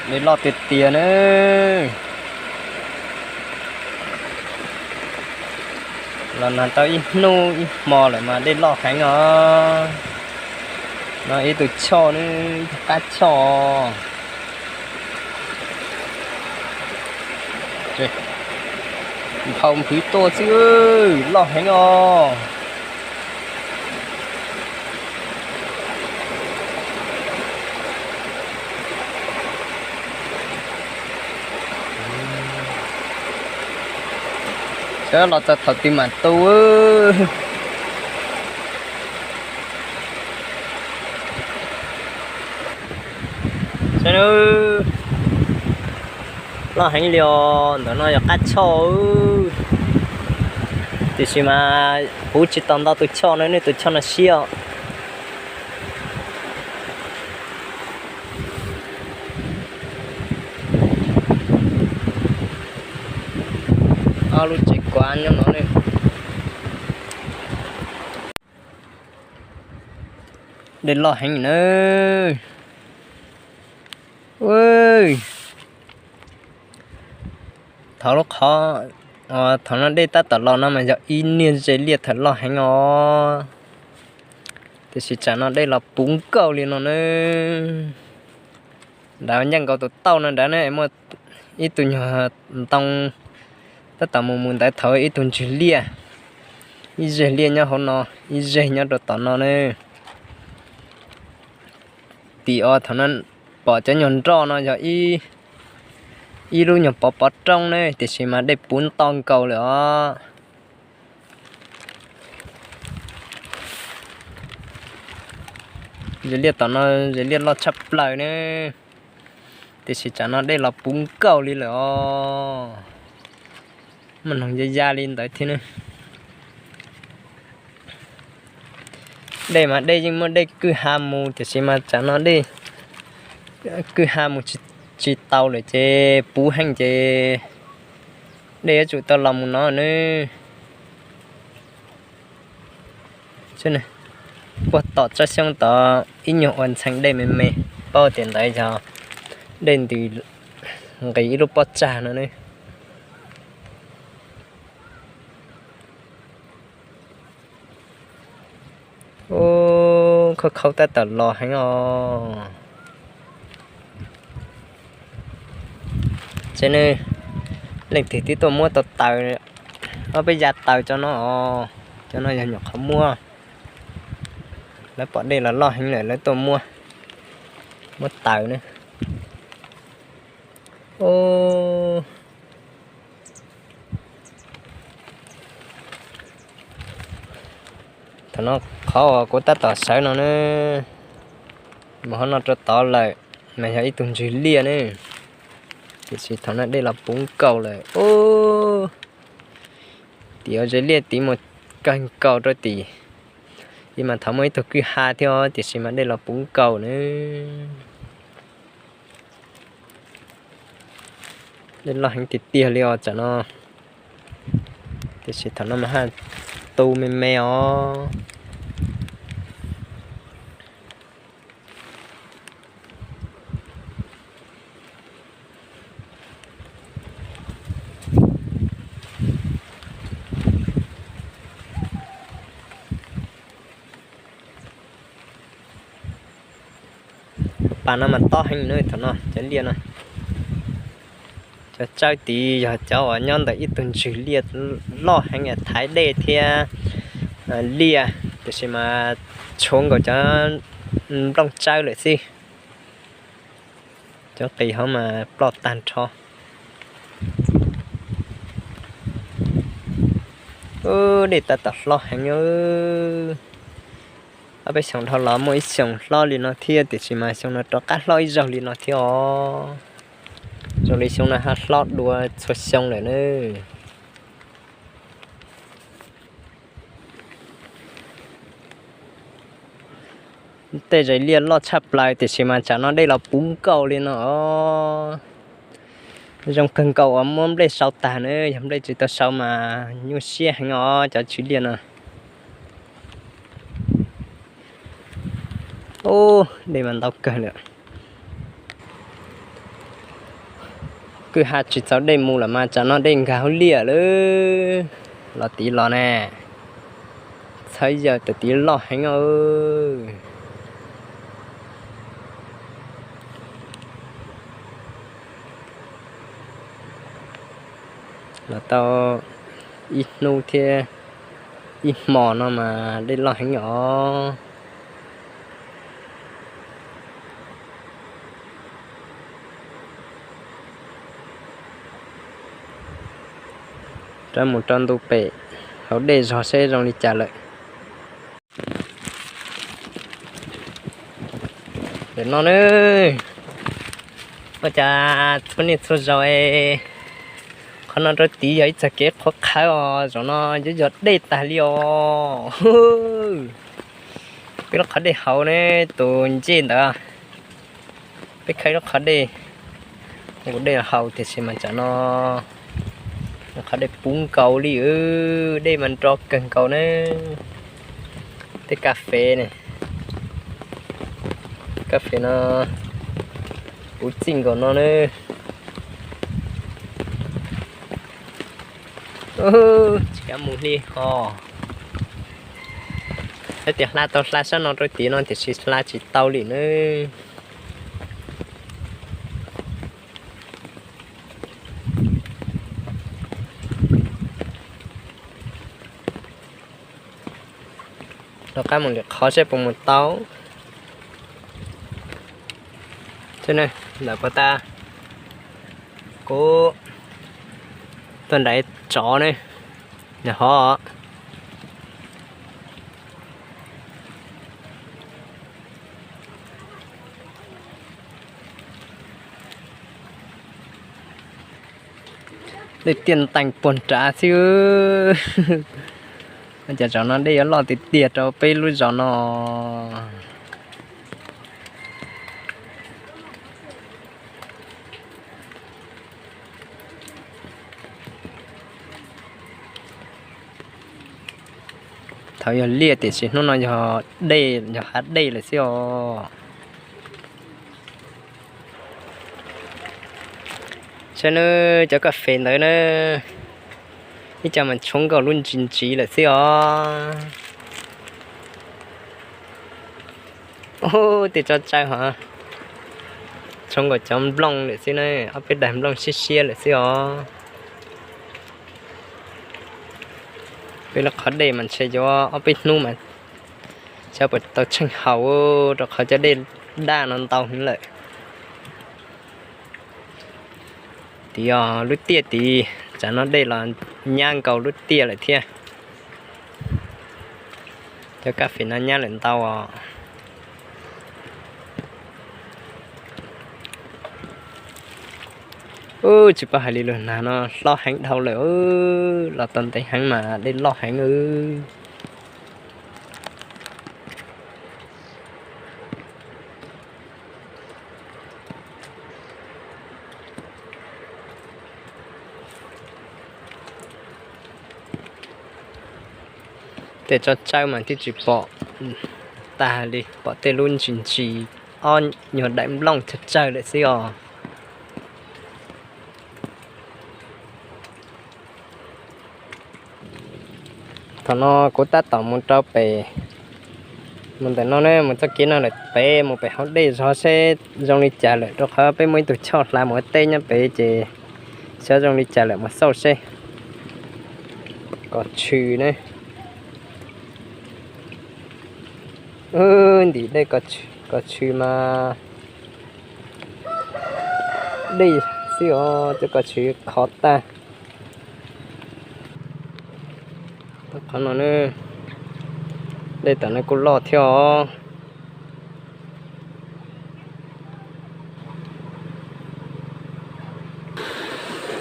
Dej loj tiag tiag na. Los nag tau ib hnub ib hmo lawm mas dej loj heev os. No ib tug choj ne, ib tug qab choj. Nphau nphwv tuaj xwb, loj heev os. Saib los txog thaum twg mam tu. Saib, loj heev li os, ntawm no yog qab choj. Tiam sis mas puv tsis tau ntau tus choj na, nej tus choj no siab os. Ob lub tsev kuav nyob no ne. Dej loj heev na. Thov lub qhov, thaum no dej tab tom los no mas yog ib niag ze liaj thaum loj heev os. Tiam sis tsam no dej los puv nkaus li no na. Nrad ncej nkaus tus tauj no nrad ne, muaj ib tug nyuag ntoo tab tom mus mus ntawd thaum ib tug ntswg liaj, ib zeg liaj nyob hauv no, ib zeg nyob rau tom no na. Tim os thaum no pom cov nyuag nroj no yog ib lub nyuag pov pov roob ne, tiam sis mas dej puv nto nkaus lawm os. Ze liaj tom no, ze liaj loj tshaj plaws ne, tiam sis tsam no dej los puv nkaus li lawm os. Muaj noog ya ya li ntawd thiab ne. Dej mas dej yeej muaj dej kwj ha mus, tiam sis mas tsam no dej kwj ha mus tsis tau lawm ces puv heev ces dej yuav tsum tau los mus no ne. Puag tom tsob xyoob tod ib nyuag ua ntxhee dej me me, paub tias ntawd yog dej ntws nqis ib lub pob tsag no ne. Ub, khaub khaub tab tom los heev os. Ces nws, leej twg twb tuaj muab tau taws, ob peb yav taws cov no os. Cov no yog nyuam qhuav muab, lawv pom dej los loj heev lawm lawv tuaj muab, muab taws ne. Ub, thaum no qhov uas kuv tab tom sawv no ne, mus hauv no rau tod lawm, mas yog ib tug ntswg liaj ne, tiam sis thaum no dej los puv nkaus lawm. Ub, tim ze liaj tid mus kawg nkaus rau tim, ib mas thaum muaj ib tug kwj ha thiab os, tiam sis mas dej los puv nkaus na. Dej loj heev tiag tiag li os tsam no, tiam sis thaum no mas haj tu me me os. Pas no mas tob heev na, thaum no cov liaj no, cov tsawb tid yog cov uas nyob ntawm ib tug ntswg liaj loj heev thaiv dej thiab liaj, tiam sis mas tshuav nkaus cov nplooj tsawb lawm xwb. Cov qis hauv mas ploj tag nrho. Ub, dej tab tom hlob heev. Ob peb xyoos dhau los muaj ib xyoos hlob li no thiab, tiam sis mas xyoo no rov qab hlob ib zaug li no thiab os. Zoo li xyoo no haj hlob dua txhua xyoo lawm na. Tej zes liaj loj tshaj plaws tiam sis mas tsam no dej los puv nkaus li no os. Zoo kawg nkaus uas muab nplej sau tag na, yog nplej tsis tau sau mas nyuaj siab heev os cov tswv liaj no. Ub, dej mas ntau kawg lawm. Kwj ha tsis txaus dej mus lawm mas tsam no dej nkag hauv liaj lawm. Los tid los ne, txhawb yawg tam tid loj heev os. Los tau ib hnub thiab ib hmo no mas dej loj heev os. Rov mus rau ntu pem hauv dej zog seb zoo li cas lawm. Ntawm no na, ua cas txhua niaj txhua zaus qhov no rau tid yog ib txoj kev qhuav qhawv os, zaum no yuav yog dej tag li os. Peb lub qhov dej hauv ne, tus ncej ntawd, peb khawb lub qhov dej, nqus dej hauv tiam sis mas tsam no qhov dej puv nkaus li, dej mas nro kawg nkaus na. Tej kas fes ne, kas fes no puv txij nkaus no na. Tsis kav mus li ho. Hais tias hla tau hla sab no rau tid no tiam sis hla tsis tau li na. Rov qab mus lwm qhov seb puas mus tau. Ntawm puas tas, kuv tuaj nrad tsov ne, nws hov. Dej tiaj ntees puag nrad xwb. Cas zaum no dej yuav loj tiag tiag rau peb lub zos no. Thaum yog liaj tiam sis hnub no yog dej, yog hav dej lawm xwb os. Saib nawb, cov kas fes ntawd na, ib co mas tshoob nkaus lub ntsis ntsis lawm xwb os. Tej tso tsawg hov, tshoob nkaus cov nplooj lawm xwb na, ob peb daim nplooj siab siab lawm xwb os. Peb lub qhov dej mas ntshe yuav ob peb hnub mas xyov puas tau tsheej haus, rau qhov cov dej daj no ntau heev lawm. Tid os, lub tiaj tid, tsam no dej los nyab nkaus lub tiaj lawm thiab. Cov kas fes no nyab lawm ntau os. Ub, tsis paub hais li, lub nag no hlob heev dhau lawm, los tau ntev heev mas dej loj heev. Tej tso tsawg mas twb tsis pom tag li, pom tej lub ntsis ntsis, ob nyuag daim nplooj tsawg tsawg lawm xwb os. Thaum no kuv tab tom mus rau pem, mus ntawm no ne, mus txoj kev no lawm pem, mus pem hauv dej zog seb zoo li cas lawm, rau qhov peb muaj ib tug choj hla mus ua teb nyob pem ces xyov zoo li cas lawm, mus xauj seb. Kos tshw ne, ntim dej, kos tshw mas dej xwb os, cov kos tshw khov tag. Qhov no ne, dej tam no kuj loj thiab os.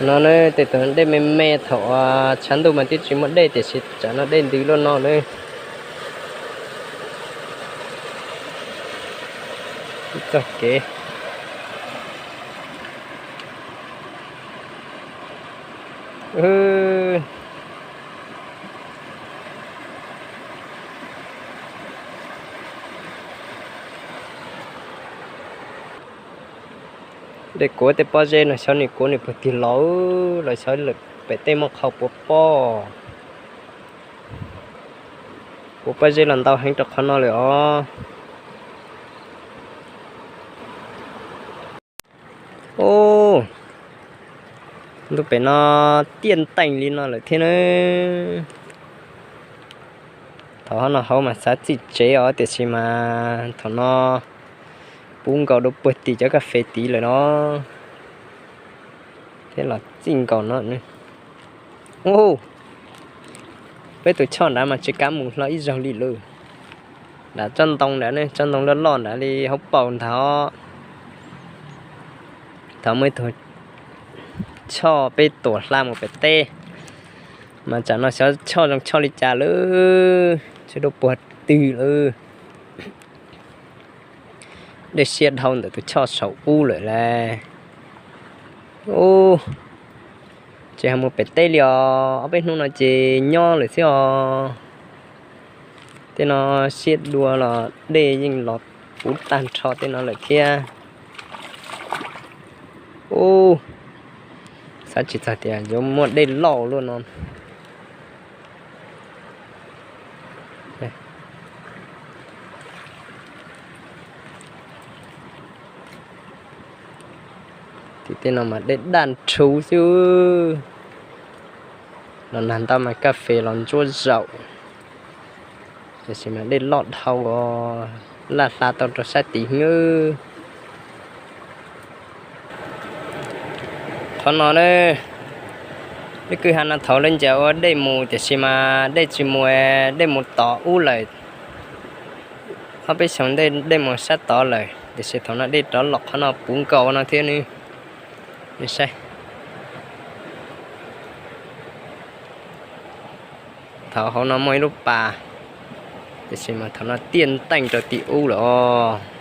No ne, tej tug dej me me thaum tshav ntuj mas twb tsis muaj dej tiam sis tsam no dej ntws luaj no ne. Txoj kev Dej kuav tej pob zeb no xyov nws kuav nws puag twg los, los xyov lawm pem tej muaj qhov puav pob. Kuav pob zeb los ntau heev rau qhov no lawm os. Ub, ntuj pem no tiaj nteeg li no lawm thiab na. Thaum no hauv mas xav txij tsev os, tiam sis mas thaum no puv nkaus rau puag tim cov kas fes tid lawm no, thiab los txij nkaus no. Ub, peb tus choj nrad mas tsis kav mus hlo ib zaug li lawm. Nram tsob ntoo nrad ne, tsob ntoo loj loj nrad li hauv paus ntag. Thaum muaj ib tug choj peb tuam hla mus pem teb, mas tsam no xyov choj zoo choj li cas lawm, tsis rau puag twg lawm. Dej siab dhau ntawm tus choj saum ub lawm lauj. Ub, tsis ho mus pem teb li os, ob peb hnub no ces nyob lawm xwb os. Tej no siab dua los dej yeej los puv tag nrho tej no lawm thiab. Ub, xav tsis txog tias yuav muaj dej loj luaj no. Tim tej no mas dej daj nrhuv xwb. Los nag ntau mas kas fes los ntsuab zaum, tiam sis mas dej loj dhau os, laj hla tau rau sab tid heev. Qhov no ne, lub kwj ha no thaum lawv ncaws ua dej mus, tiam sis mas dej tsis mus, dej mus tod ub lawm. Ob peb xyoos ntej dej mus sab tod lawm, tiam sis thaum no dej rov los qhov no puv nkaus no thiab ne. Saib, thaum hauv no muaj ib lub pas, tiam sis mas thaum no tiaj nteeg rau tim ub lawm os.